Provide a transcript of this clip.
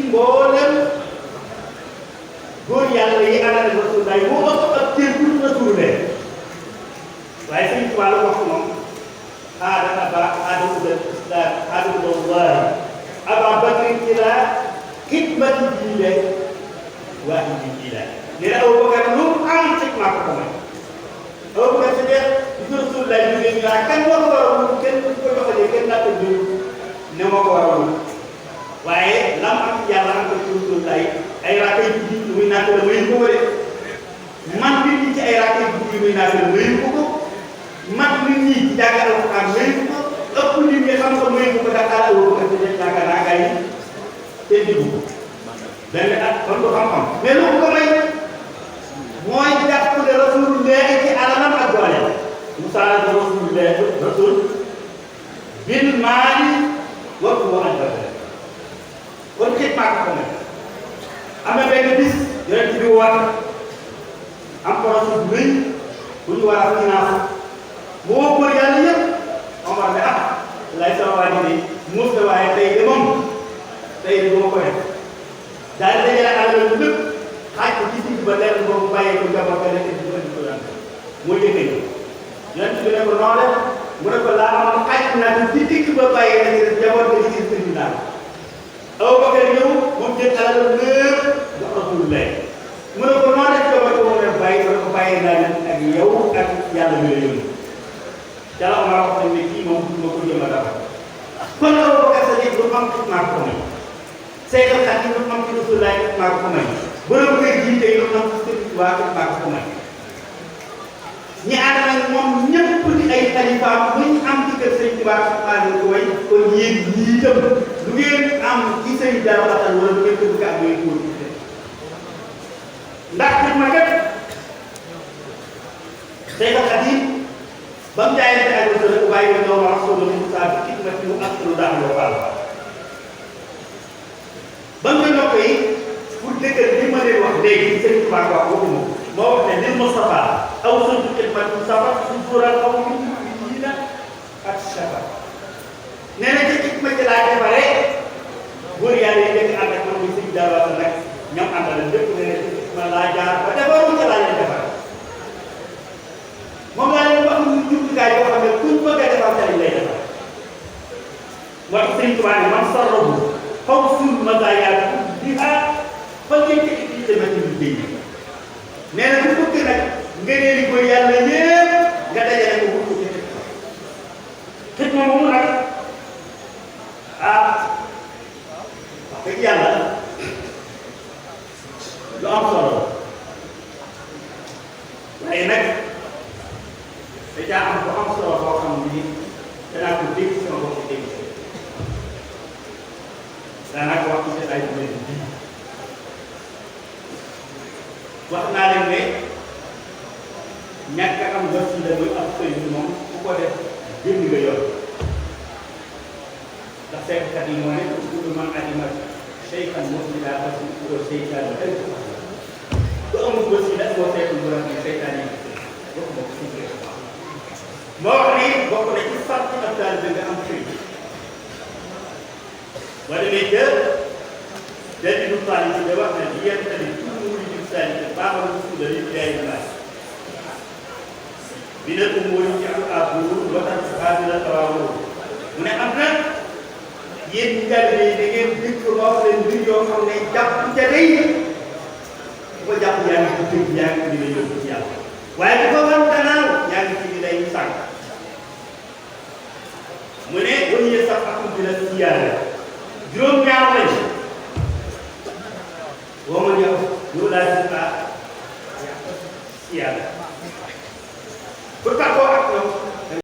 mboolem góor yàlla yi àndal Rasulullah moo ëpp ak cër bu dul Rasulullah waaye Sëñ Tuubaa la wax moom Aba Bakrin ila xidmati diine waaye diine nee na Abubakar lu am xidma ko may Abubakar si dee di Rasulullah jógee ñu naan kan moo ko war a wut kenn ku ko joxalee kenn naa ko jiw ne moo ko war a wut waaye lam am ci yàlla am ko ci Rasulullah ay rakkay guddi yu muy naata la mayu ko ko de man nit ñi ci ay rakkay guddi yu muy naata la mayu ko ko man nit ñi ci jàngal Alxuraan mayu ko ëpp nit ñi xam nga mayu ko daal Abubakar si dee yaakaar naa gars yi te déglu ko benn at kon du xam-xam mais lu ko may mooy jàppale Rasulullah ci alalam ak doole musaala Rasulullah rasul bil maali wa huwa al-badr kon xitma ko may am na benn bis yonent bi war am projet bu rëy bu ñu war a finance moo góor yàlla yëpp Omar ne lay sama waa ji de muus la waaye tey de moom tey de bu ma ko def daal di dajale alal lépp xaaj ko ci digg ba leer boobu bàyyee ko njaboot ba nekk di ko daan mooy jëkkër yonent bi ne ko noo def mu ne ko laa am xaaj naa ko ci digg ba bàyyee nekk njaboot ba ci digg bi daal Abubakar ñëw moom jël alal lépp jox Rasulullah mu ne ko noo def njaboot ba mu ne bàyyi mu ne ko bàyyee naa leen ak yow ak yàlla mi la yónni Jalla Omar wax nañ ne kii moom ma ko jëm a dara kon Abubakar sa nit lu am xitma ko may Seydou Khady lu am ci Rasulullah xitma ko may borom kër gi tey lu am ci Sëriñ Tuubaa xitma ko may ñi ànd ak moom ñëpp di ay xalifaam bu ñu am ci kër Sëriñ Tuubaa xitma ko may kon yéen ñii itam lu ngeen am ci Sëriñ Dara Waxtaan wala lu ngeen bëgg am ngeen ko ci ndax xitma kat Seydou Khady ba mu jaayante ak Rasul waaye nga ñëw wax solo mu saa bi xidmati mu ak lu daan loo baal ba nga ñoo koy pour dëggal li ma leen wax léegi Sëriñ Tuubaa wax waxuma moo wax ne lil Mustafa aw sëntu xidmati mu safa su suural aw yi na ak safa nee na ci xidma ci laa defaree góor yàlla yi nekk ànd ak man muy Sëriñ Dara nag ñoom àndal lépp nee na ci xidma laa jaar ba defaru ca laa leen defar moom laa leen wax ñu jumtukaay yoo xam ne kuñ bëgg a defar tali lay defar moo tax Sëriñ Tuubaa ne man sarrafu xaw suul mazaayaat bi fa ngeen ci utilisé machine bi nee na bu bëgg nag nga nee li ko yàlla yépp nga dajale ko wut ko ci xitma moomu nag wax dëgg yàlla lu am solo waaye nag am bu am solo boo xam ni danaa ko dégg sama bopp dégg danaa ko wax ci ay domaine bii wax naa leen ne ñàkk am wasila muy ab sëriñ moom ku ko def jënd nga yor ndax seetkat yi moo ne kullu man alima shay'an musila parce que seytaan ay ku amul wasila moo seetul bu rafet seytaan yi bokk bokk si moo wax ni bokk na ci sarti ak taalibe nga am sëriñ wala léegi dañu ñu faale ci wax na li yéen tamit tout le monde di saa yi baaxal na suuf dañuy jaay ñu laaj bi ne ko moo ci am àbbu waxtaan si xaar la tawaawoo mu ne am na yéen ñi taalibe yi da ngeen dëkk wax leen mbir yoo xam ne jàpp ca day bu ko jàpp yaa ngi ci dëgg yaa ngi ci li lay yóbbu ci yàlla waaye bu ko wan gannaaw yaa ngi ci li lay sànq mu ne wala yéen sax akum bi la siyaare juróom-ñaar lañ woo ma ñëw yow daal di siyaare